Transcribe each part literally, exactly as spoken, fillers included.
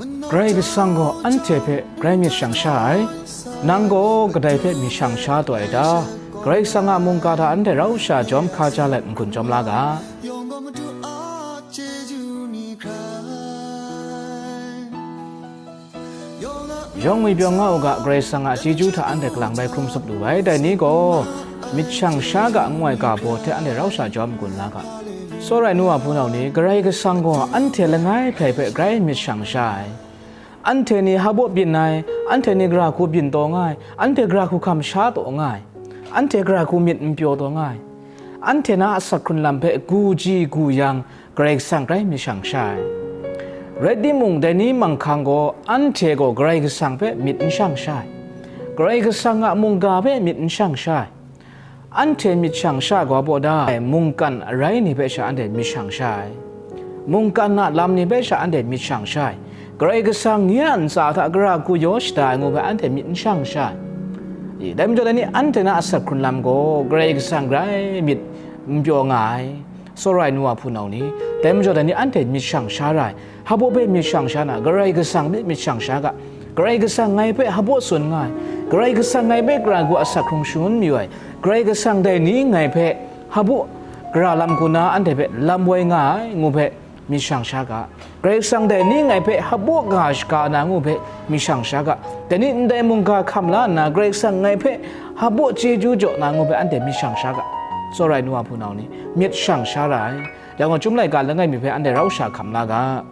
Karai Kasang gaw anhte hpe grai myit shang sha ai. Nang gaw kadai hpe myit shang sha taw ai ta? Karai Kasang a mungga hta anhte rau sha jawm hka ja let n-gun jawm la ga. Yawng ngwipyaw nga u ga, Karai Kasang a chyeju hta anhte kalang bai hkrum tsup lu ai. Dai ni gaw myit shang sha ga ngu ai ga baw hte anhte rau sha jawm n-gun la ga. Tsawra ai nu wa hpunau ni, Karai Kasang gaw anhte langai hpe hpe grai myit shang sha ai. Anhte ni hpa byin ai, anhte ni gara hku byin taw nga ai, anhte gara hku hkam sha taw nga ai, anhte gara hku myit n pyaw taw nga ai, anhte na asak hkrun lam hpe gu ji gu yang, Karai Kasang grai myit shang sha ai. Rai timung, dai ni manghkang gaw anhte gaw Karai Kasang hpe myit n shang sha ai, Karai Kasang a mungga hpe myit n shang sha ai. Anhte myit shang sha ai gaw baw da ai, mungkan arai ni hpe sha anhte myit shang sha ai. Mungkan a lam ni hpe sha anhte myit shang sha ai. Karai Kasang nye a ntsa hta gara hku yaw shada ai ngu hpe anhte myit n shang sha ai. I, dai majaw dai ni anhte na asak hkrun lam gaw Karai Kasang grai myit n pyaw nga ai. Tsawra ai nu wa hpunau ni, dai majaw dai ni anhte myit shang sha ra ai. Hpa hpe myit shang sha na, Karai Kasang hpe myit shang sha ga. Karai Kasang ngai hpe hpa tsun nga ai. Karai Kasang ngai hpe gara hku asak hkrung shangun mayu ai. Karai Kasang dai ni ngai hpe hpa gara lam hku na anhte hpe lam woi nga ai, ngu hpe myit shang sha ga. Karai Kasang dai ni ngai hpe hpa ga shaka na, ngu hpe myit shang sha ga. Dai ni ndai mungga hkam la nna, Karai Kasang ngai hpe hpa chyeju jaw na, ngu hpe anhte myit shang sha ga. Tsawra ai nu wa hpunau ni, myit shang sha ra ai. Yang gaw, Chyum laika langai mi hpe anhte rau sha hkam la ga.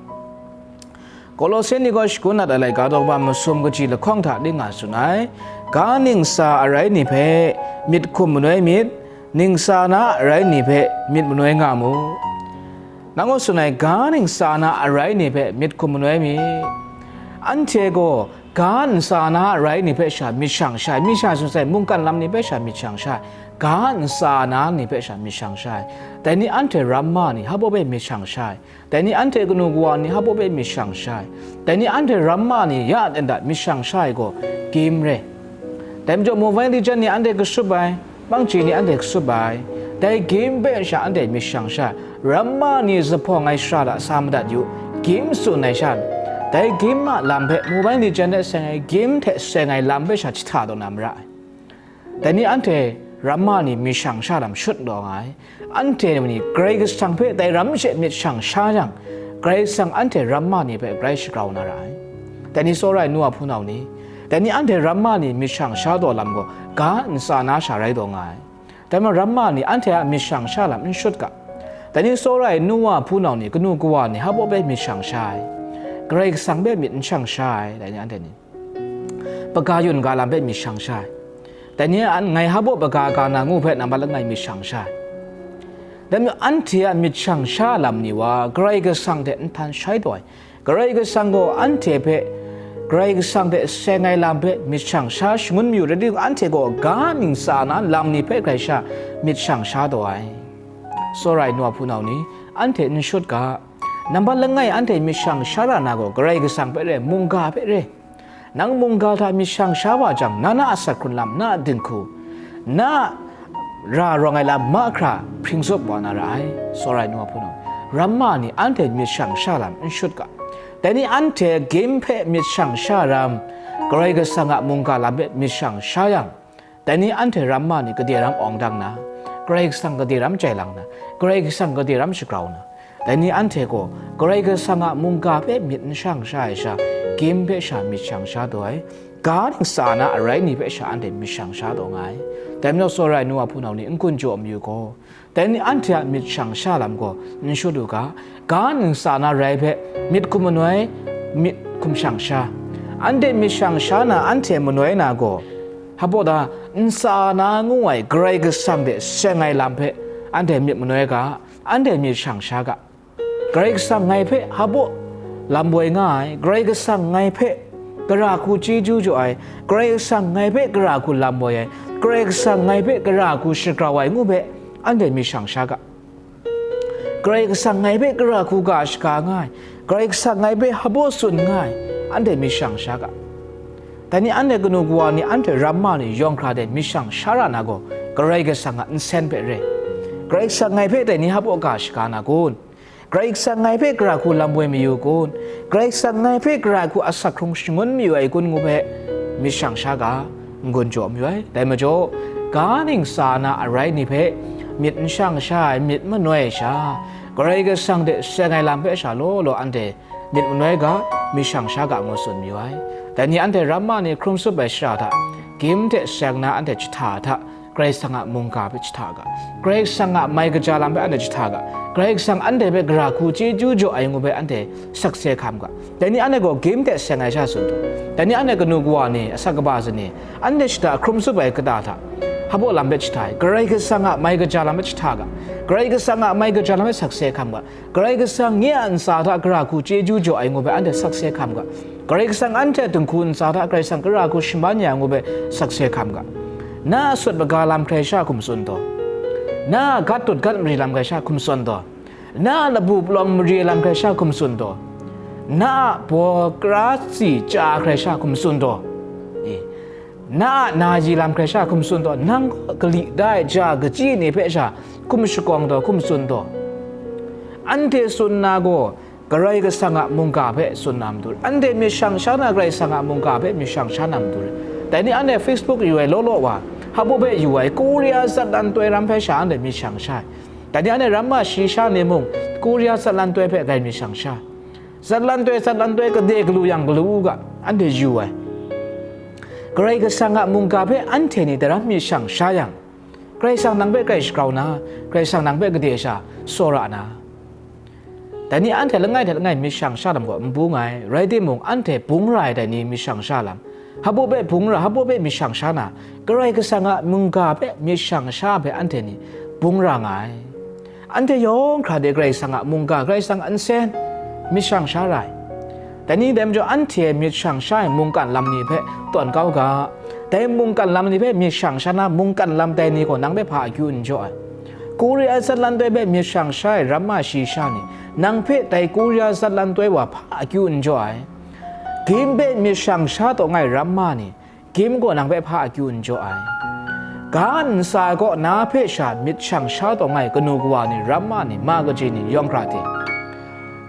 Kolose ni gaw shagun dat ai laika daw kaba masum kaji lahkawng hta ning nga tsun ai, ga ntsa arai ni hpe myit hkum manoi myit, ntsa na arai ni hpe myit manoi nga mu. Nang gaw tsun ai, ga ntsa na arai ni hpe myit hkum manoi myit. Anhte gaw ga ntsa na arai ni hpe sha myit shang sha ai, mi sha tsun sai, mungkan lam ni hpe sha myit shang sha ai, ga ntsa na ni hpe sha myit shang sha ai. Dai ni anhte ramma ni hpa hpe myit shang sha ai. Dai ni anhte kanu kawa ni hpa hpe myit shang sha ai. Dai ni anhte ramma ni ya ten da myit shang sha ai gaw, game re. Dai majaw Mobile Legend ni anhte kasup ai, bangchi ni anhte kasup ai. Dai game hpe sha anhte myit shang sha ai. Ramma ni zuphpawng ai shara hta sa madat yu, game tsun ai sha. Dai game a lam hpe, Mobile Legend hte seng ai game hte seng ai lam hpe sha jahta taw na mara ai. Dai ni anhte ramma ni myit shang sha lam shut taw nga ai. Anhte ni Karai Kasang hpe dai ram she myit shang sha yang, Karai Kasang anhte ramma ni hpe grai shagrau na ra ai. Dai ni tsawra ai nu wa hpunau ni, dai ni anhte ramma ni myit shang sha taw lam gaw, ga ntsa na sha rai taw nga ai. Dai majaw ramma ni anhte a myit shang sha lam n shut ga. Dai ni tsawra ai nu wa hpunau ni, kanu kawa ni hpa hpe myit shang sha ai? Karai Kasang hpe myit n shang sha ai, dai ni anhte ni. Hpaga yun ga lam hpe myit shang sha ai. Dai ni a, ngai hpa baw hpaga ga na ngu hpe nambat langai myit shang sha ai. Dai majaw anhte a myit shang sha lam ni wa, Karai Kasang hte nhtan shai taw ai. Karai Kasang gaw anhte hpe, Karai Kasang hte seng ai lam hpe myit shang sha shangun mayu rai timung, anhte gaw ga ntsa na lam ni hpe grai sha myit shang sha taw ai. Tsawra ai nu wa hpunau ni, anhte n shut ga. Nambat langai anhte myit shang sha ra na gaw, Karai Kasang hpe re, mungga hpe re. Nang mungga hta myit shang sha wa jang, na na asak hkrun lam, na a dinghku, na a ra rawng ai lam mahkra hpring zup wa na ra ai, tsawra ai nu wa hpunau. Ramma ni anhte myit shang sha lam n shut ga. Dai ni anhte game hpe myit shang sha ram, Karai Kasang a mungga lam hpe myit shang sha yang, dai ni anhte ramma ni gade ram awng dang na, Karai Kasang gade ram jai lang na, Karai Kasang gade ram shagrau na, dai ni anhte gaw Karai Kasang a mungga hpe myit n shang sha ai sha, game hpe sha myit shang sha taw ai, ga ntsa na arai ni hpe sha anhte myit shang sha taw nga ai. Dai majaw tsawra ai nu wa hpunau ni n-gun jaw mayu gaw, dai ni anhte a myit shang sha lam gaw n shut u ga, ga ntsa na rai hpe myit hkum manoi, myit hkum shang sha. Anhte myit shang sha na anhte manoi na gaw, hpa baw da, ntsa na ngu ai Karai Kasang hte seng ai lam hpe anhte myit manoi ga, anhte myit shang sha ga. Karai Kasang ngai hpe hpa baw lam woi nga ai, Karai Kasang ngai hpe gara hku chyeju jaw ai, Karai Kasang ngai hpe gara hku lam woi ai, Karai Kasang ngai hpe gara hku shagrau ai ngu hpe anhte myit shang sha ga. Karai Kasang ngai hpe gara hku ga shaga nga ai, Karai Kasang ngai hpe hpa baw tsun nga ai, anhte myit shang sha ga. Dai ni anhte kanu kawa ni, anhte ramma ni yawng hkra de myit shang sha ra na gaw, Karai Kasang a nsen hpe re. Karai Kasang ngai hpe dai ni hpa baw ga shaga na kun? Karai Kasang ngai hpe gara hku lam woi mayu kun? Karai Kasang ngai hpe gara hku asak hkrung shangun mayu ai kun ngu hpe myit shang sha ga, n-gun jaw mayu ai. Dai majaw, ga ningsa na arai ni hpe myit n shang sha ai, myit n manoi ai sha, Karai Kasang hte seng ai lam hpe sha law law anhte myit manoi ga, myit shang sha ga ngu tsun mayu ai. Dai ni anhte ramma ni hkrum tsup ai shara hta, gim hte seng na anhte jahta hta, Karai Kasang a mungga hpe jahta ga, Karai Kasang a mai kaja lam hpe anhte jahta ga, Karai Kasang anhte hpe gara hku chyeju jaw ai ngu hpe anhte sakse hkam ga. Dai ni anhte gaw gim hte seng ai sha tsun taw, dai ni anhte kanu kawa ni, asak kaba ni, anhte shada hkrum tsup ai kata hta, hpabaw lam hpe jahta ai, Karai Kasang a mai kaja lam hpe jahta ga, Karai Kasang a mai kaja lam hpe sakse hkam ga, Karai Kasang nye a ntsa hta gara hku chyeju jaw ai ngu hpe anhte sakse hkam ga, Karai Kasang anhte dinghku ntsa hta Karai Kasang gara hku shaman ya ai ngu hpe sakse hkam ga. Na a sut maga lam hkrai sha hkum tsun taw, na a gat dut gat mari lam hkrai sha hkum tsun taw, na a labu palawng mari ai lam hkrai sha hkum tsun taw, na a baw kara tsi chya hkrai sha hkum tsun taw, e, na a na yi lam hkrai sha hkum tsun taw, nang gaw kali da ai ja kachyi ni hpe sha hkum shakawng taw, hkum tsun taw, anhte tsun na gaw, Karai Kasang a mungga hpe tsun na matu, anhte myit shang sha na Karai Kasang a mungga hpe myit shang sha na matu. Dai ni anhte Facebook yu ai law law wa, hpabaw hpe yu ai, Korea zatlan toi ram hpe sha anhte myit shang sha ai. Dai ni anhte ramma shayi sha ni mung, Korea zatlan toi hpe grai myit shang sha ai. Zatlan toi, zatlan toi, gade galu yang galu u ga, anhte yu ai. Karai Kasang a mungga hpe anhte ni daram myit shang sha yang, Karai Kasang nang hpe grai shagrau na, Karai Kasang nang hpe gade sha tsawra na, dai ni anhte langai hte langai myit shang sha lam gaw n bung ai, rai timung, anhte bung ra ai dai ni myit shang sha lam, hpabaw hpe bung ra, hpabaw hpe myit shang sha na, Karai Kasang a mungga hpe myit shang sha hpe anhte ni bung ra nga ai. Anhte yawng hkra de Karai Kasang a mungga, Karai Kasang a nsen myit shang sha ra ai. Dai ni dai majaw, anhte myit shang sha ai mungkan lam ni hpe tawn kau ga. Dai mungkan lam ni hpe myit shang sha na, mungkan lam dai ni gaw nang hpe hpa akyu n jaw ai. Korea zatlan toi hpe myit shang sha ai ramma shayi sha ni, nang hpe dai Korea zatlan toi wa hpa akyu n jaw ai. Gim hpe myit shang sha taw nga ai ramma ni, gim gaw nang hpe hpa akyu n jaw ai. Ga ntsa kaw na hpe sha myit shang sha taw nga ai kanu kawa ni, ramma ni, ma kaji ni, yawng hkra hte,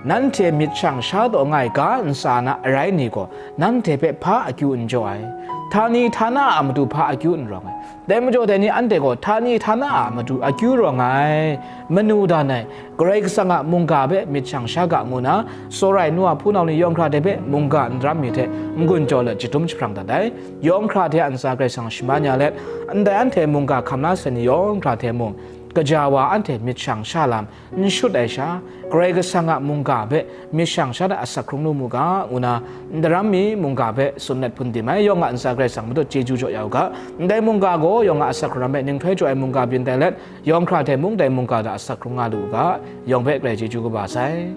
nanhte myit shang sha taw nga ai ga ntsa na arai ni gaw, nanhte hpe hpa akyu n jaw ai. Htani htana a matu hpa akyu n rawng ai. Dai majaw, dai ni anhte gaw htani htana a matu akyu rawng ai, manu dan ai, Karai Kasang a mungga hpe myit shang sha ga ngu na, tsawra ai nu a hpunau ni yawng hkra hte hpe mungga n daram mi hte n-gun jaw let jadum jahprang dat ai. Yawng hkra hte a ntsa Karai Kasang shaman ya let, ndai anhte mungga hkam na sai ni yawng hkra hte mung, gaja wa anhte myit shang sha lam n shut ai sha, Karai Kasang a mungga hpe myit shang sha na asak hkrung lu mu ga, ngu na, n daram mi mungga hpe tsun let hpun dim ai. Yawng a ntsa Karai Kasang matut chyeju jaw ya u ga. Ndai mungga gaw yawng a asak hkrung ram hpe ninghtoi jaw ai mungga byin tai let, yawng hkra hte mung dai mungga hta asak hkrung nga lu u ga, yawng hpe grai chyeju kaba sai.